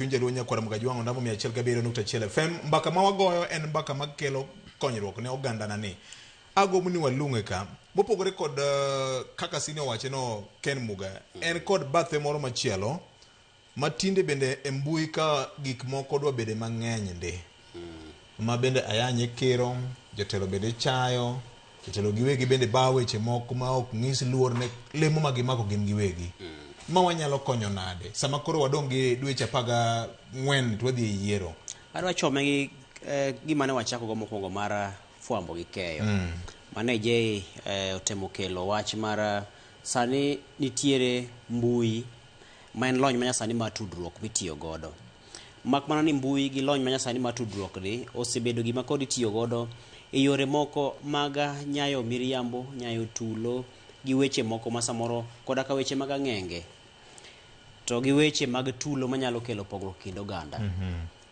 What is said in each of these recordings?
Chuny Jaluo Nyakwar Mgajwang' Ondamo 107.1 FM. Mbaka ma wagoyo en mbaka makelo konyruok ne ogandana ni. Agombo ni walung'e ka. Mopogore kod uh, kaka Sini owache no Ken Muga, en kod bathe moro machielo ma tinde bende e mbui ka gik moko dwa bede mang'eny ndi. Ma bende ayanye kiro, jotelo bende chayo, jotelo giwegi bende bawo weche moko ma ok nyis luor ne lemo ma gimako gin giwegi. Ma wanyalo konyo nade sama koro wadong' gi dweche 14 to wadhi e yiero? Adwa chome gi eh, gima ne wachako go mokwongo mar fwambo gi keyo. Mane Jay eh, otemo kelo wach mar sani nitiere mbui ma en lony manyasani mar tudruok mitiyo godo. Mak mana ni mbui gi lony manyasani mar tudruok ni osebedo gima kod itiyo godo e yore moko mag nyayo miriambo, nyayo tulo gi weche moko ma samoro koda ka weche mag ang'enge to gi weche mag tulo manyalo kelo pogruok kind oganda.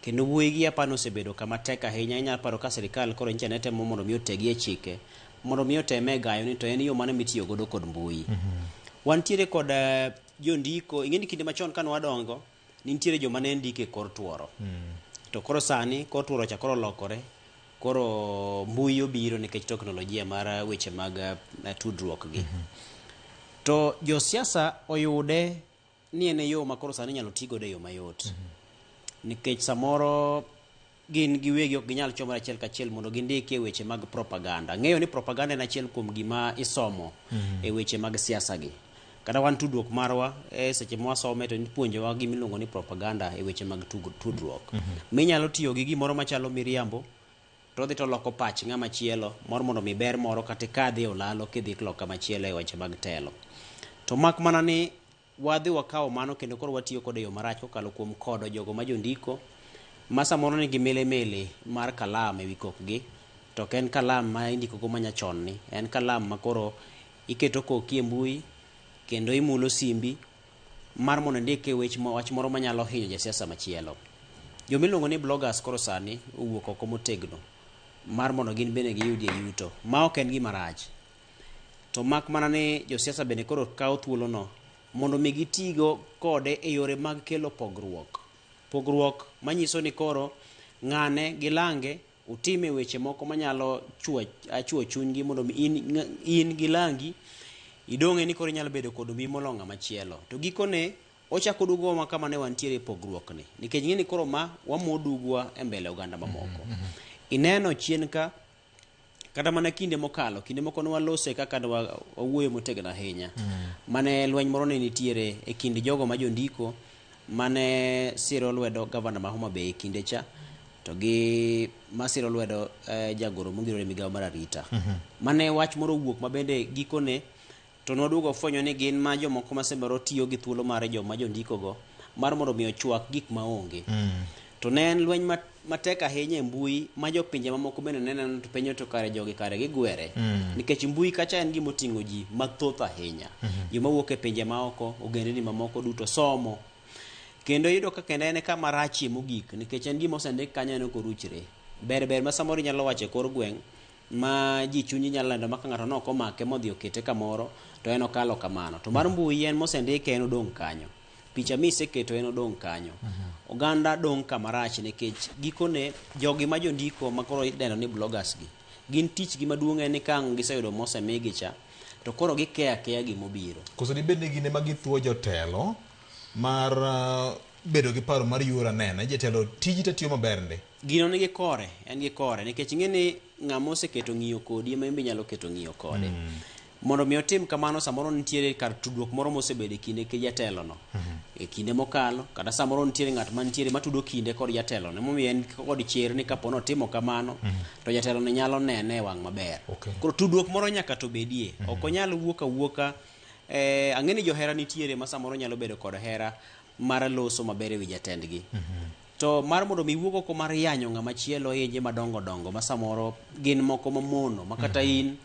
Kendo wuoyi gi apani osebedo kama tek ahinya. Inyalo paro ka sirikal koro nyicha ne temo mondo mi otegie chike mondo mi oteme gayo ni to en yo mane mitiyo godo kod mbui. Wantiere kod jondiko, ing'e ni kinde machon kane wadongo nitiere joma ne ndiko e kor tuoro. To koro sani kor tuoro cha koro olokore, koro mbui obiro nikech teknolojia mar weche mag tudruok gi. To josiasa oyude ni en e yo ma koro sani inyalo ti godo e yo mayot. Nikech samoro gin giwegi ok ginyal chomore achiel kachiel mondo gindikie weche mag propaganda. Ng'eyo ni propaganda en achiel kuom gima isomo e weche mag siasa gi. Kata wan tudruok marwa e seche ma wasome to ipuonjowa gima iluongo ni propaganda e weche mag tudruok. Minyalo tiyo gi gimoro machalo miriambo to odhi to oloko pach ng'ama chielo mor mondo mi ber moro kata ikadhi e olalo kidhi loka machielo e weche mag telo. To mak mana ni wadhi wakawo mano kendo koro watiyo kode e yo marach kokalo kuom kodo jogo ma jondiko ma samoro nigi milimili mar kalam ewi kokgi to ok en kalam ma indiko go manyachon ni en kalam ma koro iketo koki e mbui kendo imulo simbi mar mondo indike wech wach moro manyalo hinyo jasiasa machielo. Joma iluongo ni bloggers koro sani owuok oko motegno mar mondo gin bende giyudie yuto ma ok en gima rach. To mak mana ni josiasa bende koro kawo thuolono mondo mi gitigo kode e yore mag kelo pogruok. Pogruok manyiso ni koro ng'ane gi lange utime weche moko manyalo chuo chunygi mondo mi in gi langi idong'e ni koro inyalo bedo kod mbi molo ng'ama chielo. To gikone ochako duogowa kama ne wantiere e pogruok ni. Nikech ing'e ni koro ma wamo dugwa e mbele oganda mamoko. Ineno chien ka kata mana kinde mokalo, kinde moko ne walose kaka ne wawuoyo motegno ahinya. Mane lweny moro ne nitiere e kind jogo ma jondiko mane siro lwedo gavana ma Homa Bay e kinde cha to gi masiro lwedo jagoro mongirore migawo mar arita. Mane wach moro owuok ma bende gikone to nwaduogo wafwenyo ni gin ma jomoko ma samoro tiyo gi thuolo mar joma jondiko go mar mondo mi ochwak gik maonge. To ne en lweny matek ahinya e mbui ma jopinje mamoko bende ne neno to penjo to kare jogi kare gigwere. Nikech mbui kacha en gima oting'o ji mathoth ahinya. Joma wuok e pinje maoko, ogendni mamoko duto somo. Kendo iyudo ka kendo en e kama rachie mogik nikech en gima osendik kanyo en ok oruchre. Ber ber ma samoro inyalo wacho e kor gweng' ma ji chunyi nyalo lando ma ka ng'ato nok omake modhi okete kamoro to en okalo kamano. To mar mbui en mosendike en odong' kanyo. Picha miseketo en odong' kanyo. Oganda dong' kama rach nikech gikone jogi ma jondiko ma koro idendo ni bloggers gi, gin tich gi maduong' en ni ka ang' giseyudo mosemigi cha, to koro gikeyo akeya gimobiro. Koso dibed ni gin ema githuo jotelo mar bedo gi paro mar yuor anena, jatelo tiji to tiyo maber ndi. Gino nigi kore, en gi kore nikech ing'e ni ng'ama oseketo ng'iyo kodi ema in be inyalo keto ng'iyo kode. Mondo mi otim kamano samoro nitiere kar tudruok moro mosebedo e kinde gi jatelono. E kinde mokalo kata samoro nitiere ng'at mantiere matudo kinde kod jatelono. Emomiyo en kod chir ni kapo ni otimo kamano to jatelono nyalo nene e wang' maber. Koro tudruok moro nyaka to bedie. Ok onyal wuok awuoka ang'e ni johera nitiere ma samoro nyalo bedo kod hera mar loso maber ewi jatendgi. To mar mondo mi iwuog oko mar yanyo ng'ama chielo hinje madongo dongo ma samoro gin moko mamono ma kata in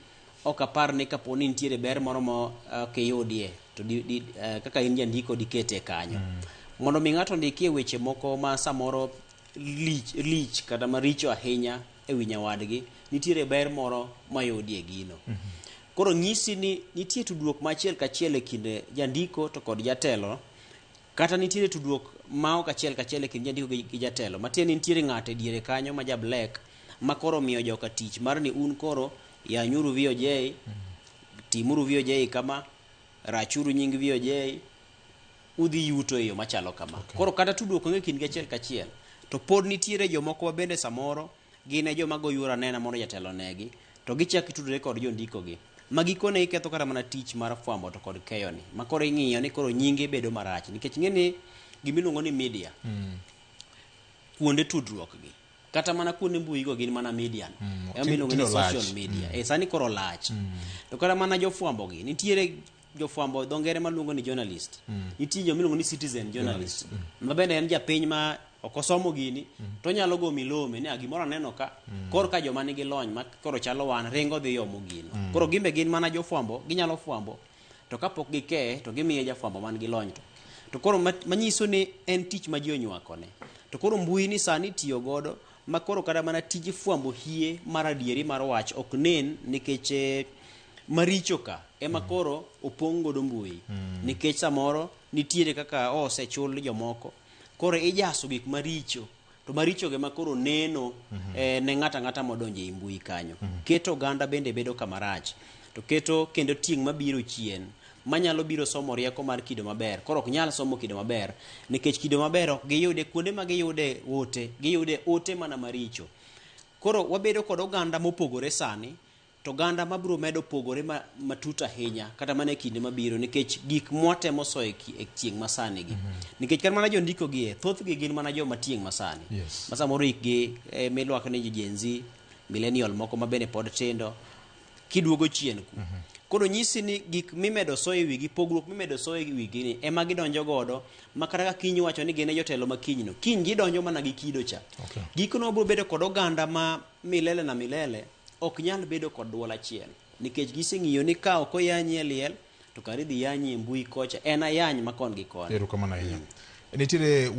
ok apar ni kapo ni nitiere ber moro ma ok iyudie to di, di, kaka in jandiko dikete kanyo. Mondo mi ng'ato ondikie weche moko ma samoro lich, lich kata maricho ahinya e wi nyawadgi, nitiere ber moro mayudie gino. Koro nyisi ni nitie tudruok ma achiel kachiel e kind jandiko to kod jatelo, kata nitiere tudruok ma ok achiel kachiel e kind jandiko gi jatelo. Matiende ni nitiere ng'ato e diere kanyo ma ja black ma koro omiyo joka tich mar ni un koro yanyuru VOJ, timuru VOJ kama, rachuru nying VOJ, udhi yuto e yo machalo kama. Koro kata tudruok onge kindgi achiel kachiel, to pod nitiere jomoko ma bende samoro gin e joma go yuor anena mondo jatelo onegi, to gichak gitudore kod jondiko gi. Ma gikone iketho kata mana tich mar fwambo to kod keyo ni. Ma koro ing'iyo ni koro nyinge bedo marach. Nikech ing'e ni gimiluongo ni media, kuonde tudruok gi, kata mana kuonde mbui go gin mana media no. Ema iluongo ni Tinde olach. social media. Sani koro olach. To kata mana jofwambo gi, nitiere jofwambo dho ngere maluongo ni journalist. Nitie joma iluongo ni citizen journalist. Ma bende en japiny ma ok osomo gini, to onyalo go milome ni "Ah, gimoro aneno ka." Koro ka joma nigi lony ma koro chalo wan ringo dhi omo gino. Koro gimbe gin mana jofwambo, ginyalo fwambo, to kapok gikeye to gimiye jafwambo man gi lony to. To koro manyiso ni en tich ma ji onywakone. To koro mbui ni sani itiyo godo ma koro kata mana tij fwambo hie mar adieri mar wach ok nen nikech maricho ka ema koro opong' godo mbui. Nikech samoro nitiere kaka osechul jomoko. Koro ijaso gik maricho. To maricho gi ma koro neno ne ng'ato ang'ata modonjo ei mbui kanyo. Keto oganda bende bedo kama rach. To keto kendo tieng' mabiro chien manyalo biro somo rieko mar kido maber. Koro ok nyal somo kido maber nikech kido maber ok giyude kuonde ma giyude ote, giyude ote mana maricho. Koro wabedo kod oganda mopogore sani, to oganda mabiro medo pogore matut ahinya kata mana e kinde mabiro nikech gik mwatemo soyo e tieng' masani gi. Nikech kata mana jondiko gi e, thothgi gin mana joma tieng' masani. Ma samoro hikgi milwako ni Gen Z, millennial moko ma bende pod tindo, kiduogo chien ku. Koro nyisi ni gik mimedo soyo e wigi, pogruok mimedo soyo e wigi ni ema gidonjo godo, ma kata ka kiny iwacho ni gin e jotelo ma kiny no, kiny gidonjo mana gi kido cha. Gikono wabiro bedo kod oganda ma milele na milele ok nyal bedo kod duol achiel. Nikech giseng'iyo ni ka ok oyanyi e liel, to kar idhi yanyi e mbui kocha, en ayany ma kon gi koni. Erokamano ahinya. Nitiere